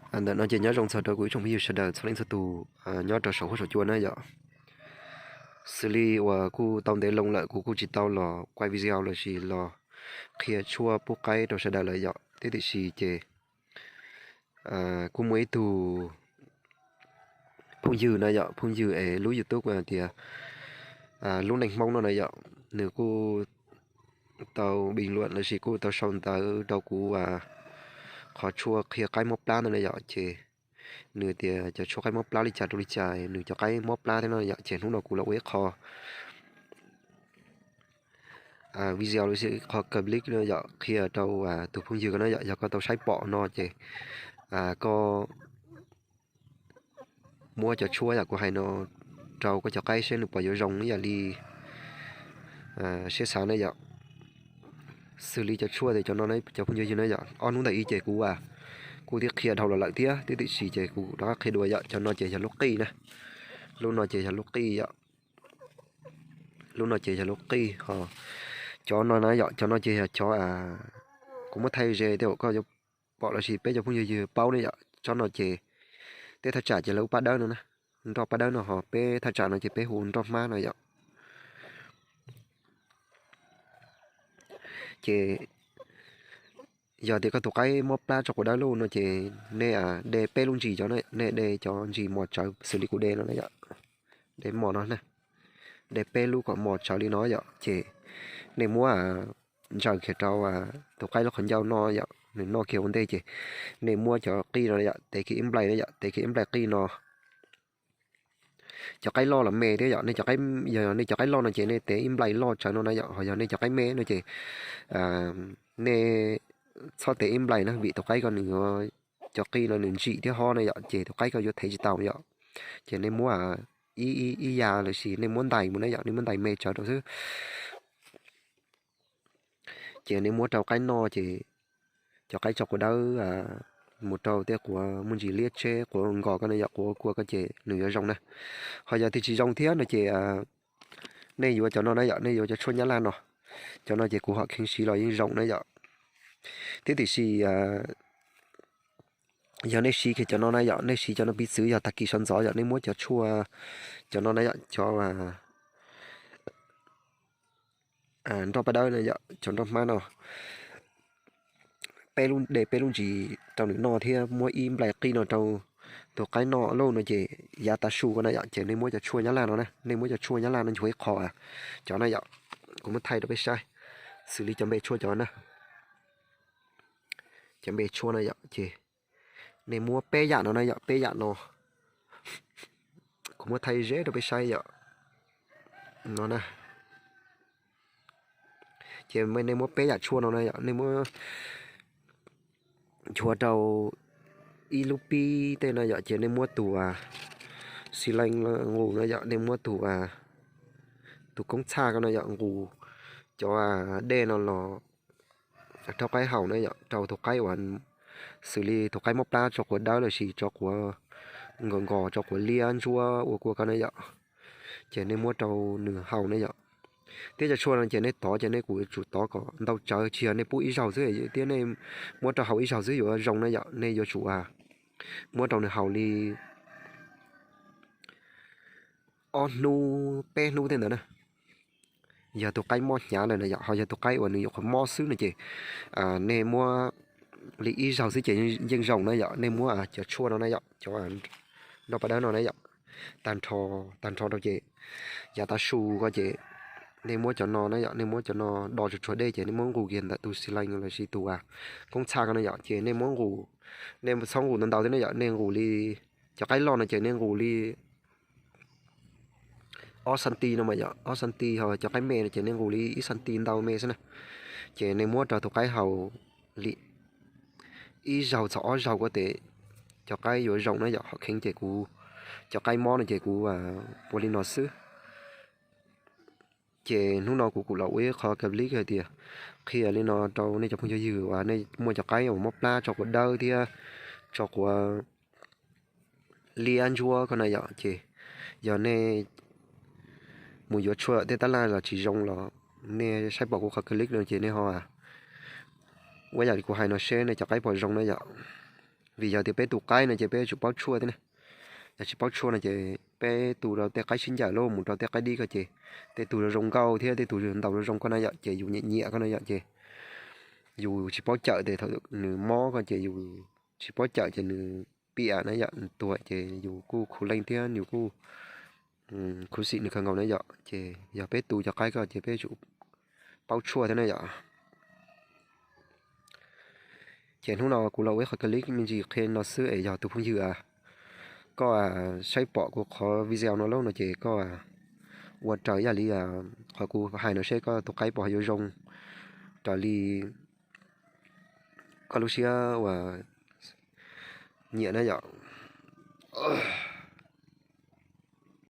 Ntawm no ces nyob zoo txog rau kuv ib tsoom phooj ywg sawv daws txhua leej txhua tus nyob rau saum huab saum cua na yom. Xws li uas kuj tau ntev loo lawm kuv kuj tsis tau los quaj video los sis los qhia tshuaj pub qaib rau sawv daws lawm yom, thiab tiam sis ces kuj muaj ib tug phooj ywg na yom, phooj ywg es lub YouTube tias lub neej Hmoob no na yom, nws kuj tau bình luận los sis kuj tau sau ntawv rau kuv qhov tshuaj qhia qaib mob plab ntawd na yom. Ces nws tias cov tshuaj qaib mob plab li cas rau li cas nws cov qaib mob plab thiab no yom. Ces hnub no kuv los ua ib qho video los sis ib qho clip no yom, qhia rau tus phooj ywg ko na yom, yog koj tau saib pom no ces koj muab cov tshuaj yom kuv hais no rau koj cov qaib seb nws puas yuav zoo ib yam li siab xav na yom. Xws li cov tshuaj tias cov no cov phooj ywg na yom, ob hnub ntawm ib ces kuv kuj twb qhia dhau los lawm thiab, thiab tiam sis ces kuv rov qab qhia dua yom. Cov no ces yog lub qij na, lub no ces yog lub qij yom, lub no ces yog lub qij ho. Cov no na yom, cov no ces yog cov kuv muab thaij ze tej zaum koj yuav pom los sis peb cov phooj ywg paub ne yom. Tsob no ces tej thaj tsam ces lawv hu paj dawb no na, nroj paj dawb no ho peb thaj tsam no ces peb hu nroj hmab no yom. Ces yog tias koj tus qaib mob plab tso quav dawb lauj no ces nej de peb lub ntsis cov, nej de cov ntsis mos tsawv xws li kuv de no na yom, de mos no na, de peb lub kom mos tsawv li no yom. Ces nej muab ntsaws kiag rau tus qaib lub qhov ncauj no yom, nws noj kiag ua ntej ces nej muab cov qij no yom, tev kiag ib nplais na yom, tev kiag ib nplais qij no. Cov qaib loj los me thiab yom, nej cov qaib, yog nej cov qaib loj no ces nej tev ib nplais loj tsawv no na yom, ho yog nej cov qaib me no ces nej txhob tev ib nplais na, vim tus qaib ko nws yuav, cov qij no nws ntsim thiab hob na yom, ces tus qaib ko yuav thev tsis tau yom. Ces nej muab ib, ib yav los sis nej muab ntais mus na yom, nej muab ntais me tsawv rau xwb. Ces nej muab rau qaib noj ces cov qaib tso quav dawb mus rau tej quav muaj ntsis liab tsheb, quav nkos ko na yom, quav kua ko ces nws yuav zoo na. Ho yog tias tsis zoo thiab no ces nej yuav cov no na yom, nej yuav cov tshuaj nyab laj no. Cov no ces kuv ho kheev siv los yeej zoo na yom. Thiab tiam sis yog nej siv kiag cov no na yom, nej siv cov no piv txwv yog tag kis sawv ntxov yom, nej muab cov tshuaj, cov no na yom, cov nroj paj dawb no yom, cov nroj hmab no, peb lub, de peb lub ntsis rau nws noj thiab muab ib nplais qij no rau tus qaib noj lauj no ces yav tav su ko na yom, ces nej muab cov tshuaj nyab laj no na, nej muab cov tshuaj nyab laj no nchuav ib qho, cov na yom, kuv muab thaij rau peb saib, xws li cov npe tshuaj cov na, cov npe tshuaj na yom, ces nej muab peb yam no na yom, peb yam no, kuv muab thaij ze rau peb saib yom, no na. Ces nej muab peb yam tshuaj no na yom, nej muab nchuav rau ib lub pib tej no yom, ces nej muab tus xi leej nqus no yom, nej muab tus, tus koob txhaj ko no yom, nqus cov dej no los rau qaib haus na yom, rau tus qaib uas xws li tus qaib mob plab tso quav dawb los sis tso quav nkos nkos, tso quav liab ntsuab ua kua ko na yom, ces nej muab rau nws haus na yom. Thiab cov tshuaj no ces nej tov ces nej kuj yuav tsum tov kom ntau tsawv, tsis yog nej pub ib zaug xwb thiab nej muab rau haus ib zaug xwb yuav zoo na yom, nej yuav tsum muab rau nws haus li ob hnub peb hnub tej ntawd na. Yog tus qaib mob hnyav lawm na yom, ho yog tus qaib uas nws nyuam qhuav mob xwb no ces nej muab li ib zaug xwb ces yeej zoo na yom. Nej muab cov tshuaj no na yom, cov nroj paj dawb no na yom, tag nrho, tag nrho rau ces yav tav su ko ces nej muab cov no na yom, nej muab cov no do tsuag tsuag dej ces nej muab nqus kiag ntawm tus xi leej los sis tus koob txhaj ko na yom, ces nej muab nqus, nej txhob nqus ntau ntau thiab na yom, nej nqus li, cov qaib loj no ces nej nqus li ob xanti no mas yom, ob xanti, ho cov qaib me no ces nej nqus li ib xanti ntau me xwb na. Ces nej muab rau tus qaib haus li ib zaug txog ob zaug ko ces cov qaib yuav zoo na yom. Hom kheev ces kuv, cov qaib mob no ces kuv ua li no xwb. Ces hnub no kuv kuj los ua ib qho clip hais tias qhia li no rau nej cov phooj ywg uas nej muaj cov qaib uas mob plab tso quav dawb thiab tso quav liab ntsuab ko na yom, ces yog nej mus yuav tshuaj tej tab laj los tsis zoo los nej saib pom kuv qhov clip no ces nej ho ua yam li kuv hais no seb nej cov qaib puas zoo na yom. Vim yog tias peb tu qaib no ces peb yuav tsum paub tshuaj thiab ne. Yog tsis paub tshuaj no ces peb tu rau tej qaib sib ncaws loj mus rau tej qaib dib ko ces tej tug zoo zoo nkauj thiab tej tug ntaus zoo zoo koj na yom, ces yus nyiam nyiam koj na yom, ces yus tsis paub cawm ces thaum nws mob koj ces yus tsis paub cawm ces nws piam na yom, nws tuag ces yus kuj khuv leej thiab yus kuj khuv xim nws kawg nkaus na yom. Ces yog peb tu cov qaib ko ces peb yuav tsum paub tshuaj thiab na yom. Ces hnub no kuv los ua ib qhov clip me ntsis qhia no xwb es yog tus phooj ywg koj saib pom kuv qhov video no lawm no ces koj ua raws ib yam li qhov kuv hais no seb koj tus qaib puas ho yuav zoo raws li koj lub siab uas nyiam na yom.